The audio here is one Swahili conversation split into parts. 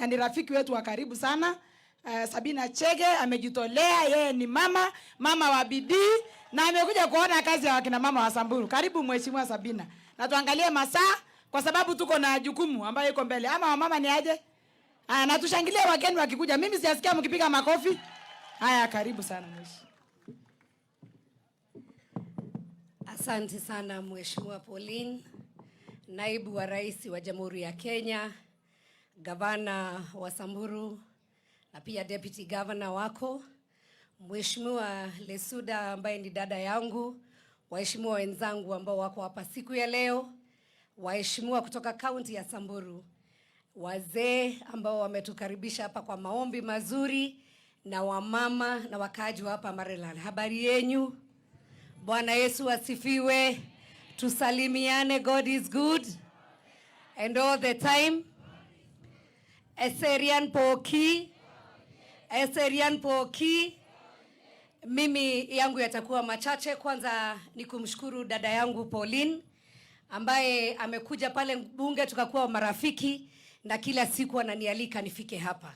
na ni rafiki wetu wa karibu sana. Sabina Chege amejitolea, yeye ni mama mama wa bidii na amekuja kuona kazi ya wakina mama wa Samburu. Karibu Mheshimiwa Sabina, na tuangalie masaa kwa sababu tuko na jukumu ambayo iko mbele. Ama wamama ni aje? Aya, na tushangilie wageni wakikuja. Mimi sijasikia mkipiga makofi. Haya, karibu sana mheshimiwa. Asante sana Mheshimiwa Pauline, Naibu wa Rais wa Jamhuri ya Kenya, Gavana wa Samburu na pia Deputy Governor wako, Mheshimiwa Lesuda ambaye ni dada yangu, waheshimiwa wenzangu ambao wako hapa siku ya leo, waheshimiwa kutoka kaunti ya Samburu, wazee ambao wametukaribisha hapa kwa maombi mazuri, na wamama na wakaaji wa hapa Maralal, habari yenyu? Bwana Yesu asifiwe. Tusalimiane, God is good and all the time. Eserian poki, Eserian poki. Mimi yangu yatakuwa machache. Kwanza ni kumshukuru dada yangu Pauline ambaye amekuja pale bunge tukakuwa marafiki na kila siku ananialika nifike hapa,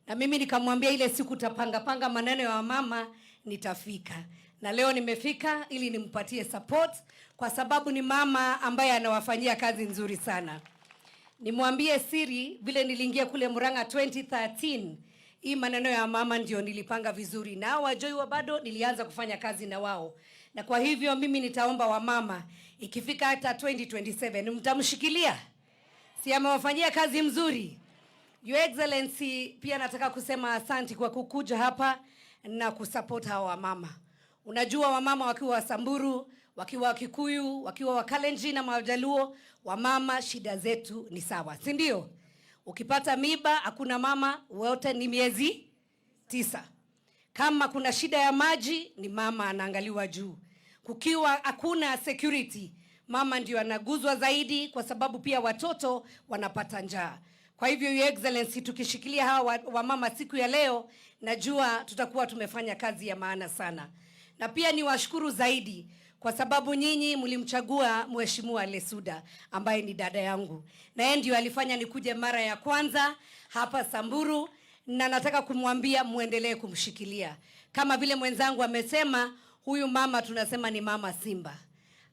na mimi nikamwambia ile siku tapanga panga maneno ya mama nitafika, na leo nimefika ili nimpatie support kwa sababu ni mama ambaye anawafanyia kazi nzuri sana. Nimwambie siri, vile niliingia kule Murang'a 2013, hii maneno ya mama ndio nilipanga vizuri, na Wajoi bado nilianza kufanya kazi na wao, na kwa hivyo mimi nitaomba wamama, ikifika hata 2027 mtamshikilia, si amewafanyia kazi mzuri? Your Excellency, pia nataka kusema asanti kwa kukuja hapa na kusupport hawa wamama. Unajua wamama wakiwa Wasamburu, wakiwa Wakikuyu, wakiwa Wakalenjin na Majaluo, wamama shida zetu ni sawa, si ndio? Ukipata miba hakuna mama, wote ni miezi 9. Kama kuna shida ya maji ni mama anaangaliwa juu. Kukiwa hakuna security, mama ndio anaguzwa zaidi, kwa sababu pia watoto wanapata njaa. Kwa hivyo Your Excellency, tukishikilia hawa wamama siku ya leo, najua tutakuwa tumefanya kazi ya maana sana. Na pia niwashukuru zaidi kwa sababu nyinyi mlimchagua Mheshimiwa Lesuda ambaye ni dada yangu, na yeye ndio alifanya nikuje mara ya kwanza hapa Samburu, na nataka kumwambia muendelee kumshikilia. Kama vile mwenzangu amesema, huyu mama tunasema ni mama Simba.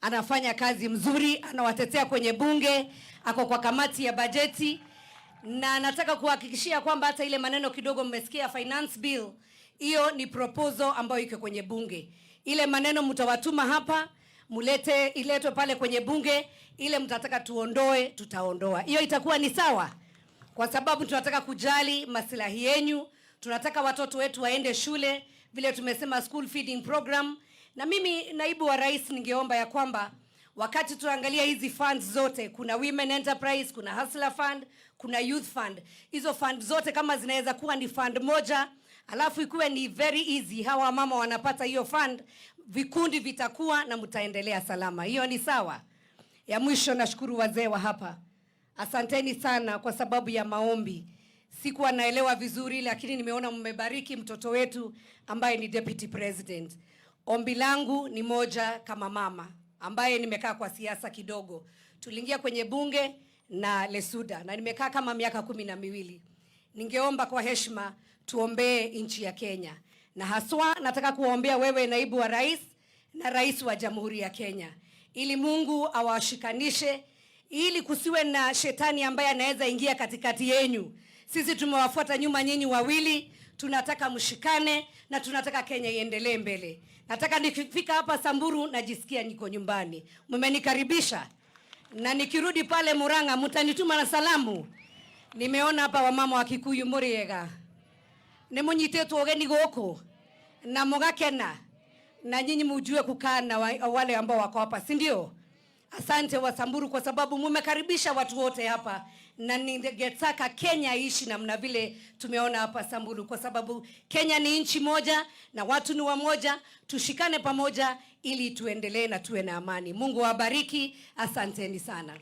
Anafanya kazi mzuri, anawatetea kwenye bunge, ako kwa kamati ya bajeti, na nataka kuhakikishia kwamba hata ile maneno kidogo mmesikia finance bill, hiyo ni proposal ambayo iko kwenye bunge. Ile maneno mtawatuma hapa, mulete, iletwe pale kwenye bunge, ile mtataka tuondoe, tutaondoa. Hiyo itakuwa ni sawa, kwa sababu tunataka kujali maslahi yenu, tunataka watoto wetu waende shule, vile tumesema school feeding program. Na mimi naibu wa rais, ningeomba ya kwamba wakati tuangalia hizi funds zote, kuna Women Enterprise, kuna Hustler Fund, kuna Youth Fund. Hizo fund zote kama zinaweza kuwa ni fund moja, alafu ikuwe ni very easy, hawa mama wanapata hiyo fund, vikundi vitakuwa na mtaendelea salama. Hiyo ni sawa. Ya mwisho, nashukuru wazee wa hapa. Asanteni sana kwa sababu ya maombi. Sikuwa naelewa vizuri, lakini nimeona mmebariki mtoto wetu ambaye ni Deputy President. Ombi langu ni moja, kama mama ambaye nimekaa kwa siasa kidogo. Tuliingia kwenye bunge na Lesuda na nimekaa kama miaka 12. Ningeomba kwa heshima tuombee nchi ya Kenya, na haswa nataka kuombea wewe naibu wa rais na rais wa Jamhuri ya Kenya, ili Mungu awashikanishe, ili kusiwe na shetani ambaye anaweza ingia katikati yenyu. Sisi tumewafuata nyuma nyinyi wawili, tunataka mshikane na tunataka Kenya iendelee mbele. Nataka nikifika hapa Samburu najisikia niko nyumbani. Mmenikaribisha, na nikirudi pale Murang'a mtanituma na salamu. Nimeona hapa wamama wa Kikuyu muriega, nimunyitĩtwo ũgeni gũkũ na mũgakena, na nyinyi mujue kukaa na wale ambao wako hapa, si ndio? Asante wa Samburu kwa sababu mumekaribisha watu wote hapa, na ningetaka Kenya iishi namna vile tumeona hapa Samburu, kwa sababu Kenya ni nchi moja na watu ni wamoja. Tushikane pamoja ili tuendelee na tuwe na amani. Mungu awabariki, asanteni sana.